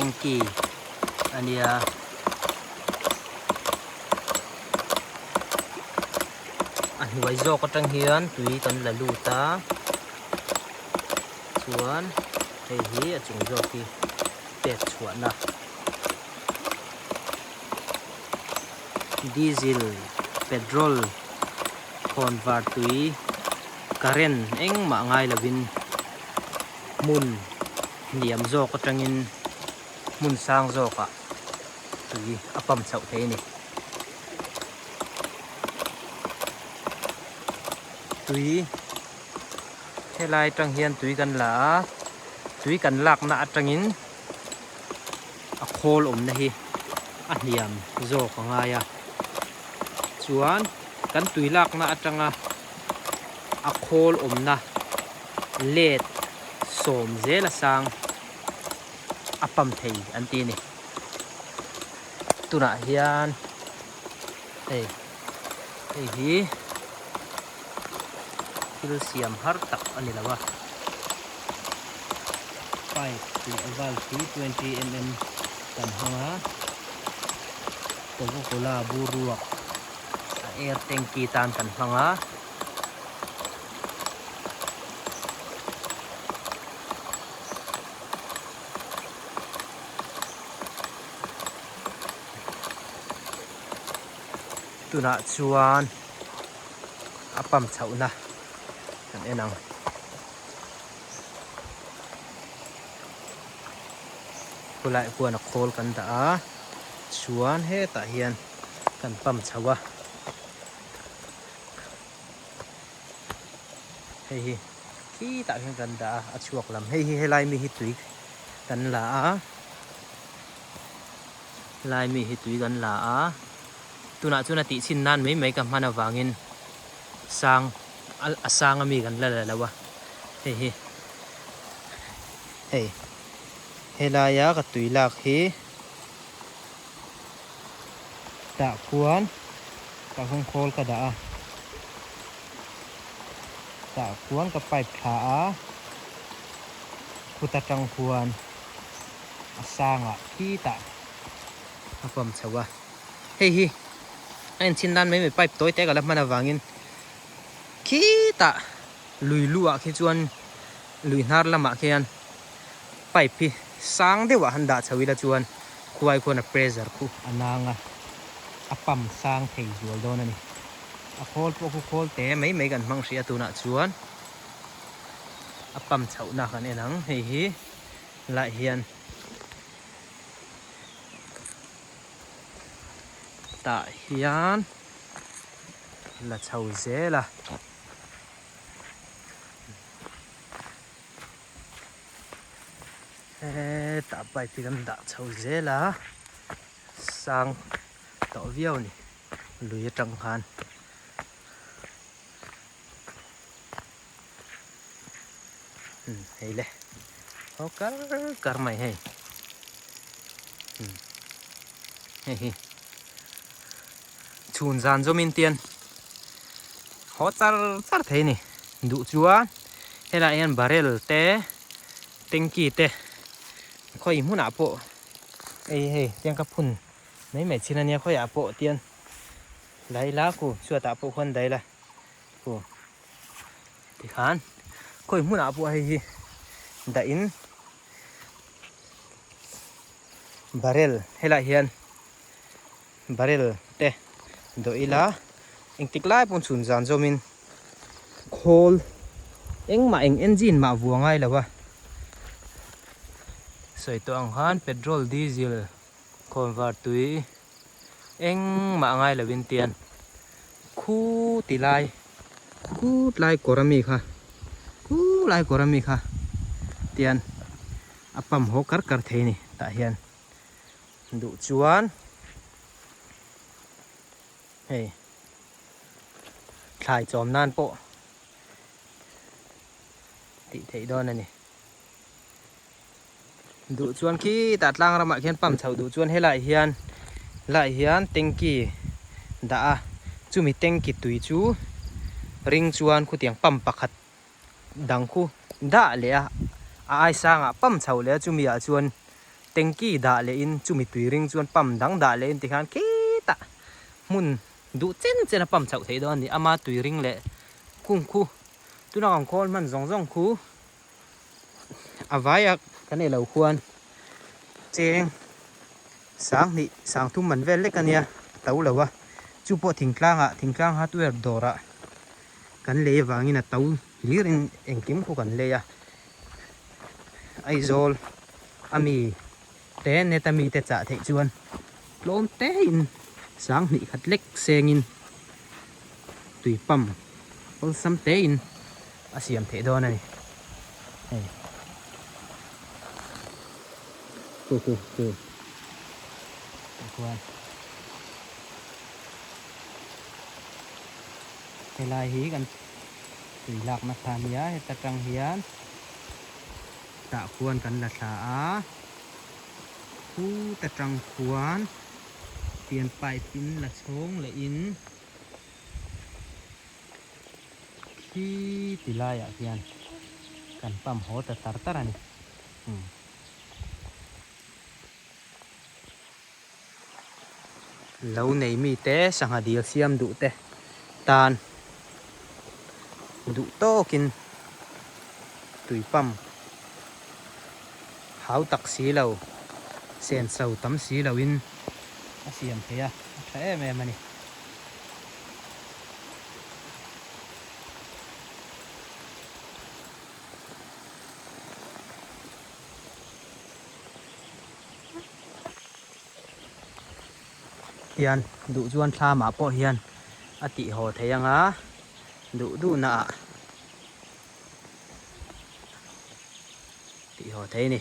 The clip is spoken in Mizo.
tanky a nia. A hnuai zawk atang hian tui kan la lut a chuan hei hi a chung zawk hi pek chhuahna diesel petrol khawnvar tui current engmah ngai lovin hmun hniam zawk atangin hmun sang zawkah tui a pump chhoh thei a ni. Tui helai atang hian tui kan la a tui kan lakna atangin a khawl awmna hi a hniam zawk a ngai a chuan kan tui lakna atanga a khawl awmna let sawm zel a sang a pump thei an ti a ni. Tunah hian hei hei hi thil siam har tak a ni lo a pipe leh valve hi 20mm kan hmang a coca cola bur ruak a air tanky tan kan hmang a. Tunah chuan a pump chhohna kan en ang. Khulai khuan a khawl kan dah a chuan hetah hian kan pump chho a. Hei hi khitah hian kan dah a a chhuak lam hei hi helai mi hi tui kan la a lai mi hi tui kan la a tunah chuan a tih chhin nan mai mai ka hman avangin sang a sang ami kan la la lo a hei hi hei helaia ka tui lak hi tah khuan ka hawngkhawl ka dah a tah khuan ka pipe thla a khut atang khuan a sangah khitah a pump chho a hei hi a enchhin nan mai mai pipe tawi te ka la hman avangin khitah lui lu ah khi chuan lui hnar lamah khian pipe hi sang deuh ah han dah chho ila chuan khuai khuan a pressure khu a nang a a pump sang thei zual dawn a ni a khawl pawh khu khawl te mai mai kan hmang hrih a tunah chuan a pump chhoh na kan en ang hei hi lai hian tah hian la chho zel a. Hetah pipe hi kan dah chho zel a sang tawh viau a ni lui atang khan umm hei le haw kar kar mai hei umm hei hi chhun zan zawmin tian haw char char thei a ni duh chuan helaiah hian barrel te tanky te khawi hmunah pawh hei hei tiang ka phun mai mai chin ania khawiah pawh tian dai la ku chhuatah pawh khuan dai la ku tikhan khawi hmunah pawh hei hi dah in barrel helaiah hian Barrel te dawh ila engtik lai pawh chhun zan zawmin khawl engmah eng engine mah vua ngai lo a sawi tawh ang khan petrol diesel khawnvar tui engmah ngai lo in tian khu ti lai khu tlai kawr ami kha khu lai kawr ami kha tian a pump haw kar kar thei a ni tah hian. Duh chuan hei thlai chawm nan pawh tih theih dawn a ni. Duh chuan khitah tlang ramah khian pump chhoh duh chuan helaiah hian helaiah hian tanky dah a chumi tanky tui chu ring chuan khutiang pump pakhat dang khu dah leh a a ai sangah pump chhoh leh a chumi ah chuan. Tanky dah leh in chumi tui ring chuan pump dang dah leh in tikhan khitah hmun duh chen chen a pump chhoh theih dawn a ni. Ama tui ring leh khung khu tuna kan khawl hman zawng zawng khu a vaia kan ei lo khuan cheng sanghnih sang thum man vel lek a nia a to lo a chu pawh thingtlangah thingtlang hardware dawrah kan lei avangin a to hlir in engkim khu kan lei a Aizawl a mi te net a mi te chah theih chuan tlawm te in sanghnih khat lek sengin tui pump awlsam te in a siam theih dawn a ni hei chu chu chu tah khuan helai hi kan tui lakna kha a nia heta tang hian tah khuan kan la thla a khuta tang khuan pian pipe in la chhawng leh in. Khi ti laiah hian kan pump haw ta tar tar a ni. Umm. Lo nei mite sangha dil siam duh te tan duh tawkin tui pump hau tak si lo, senso tam si loin a siam thei a, a tha em em a ni. Hian duh chuan thlamah pawh hian a tih haw thei ang a, duh duhna ah tih haw thei a ni.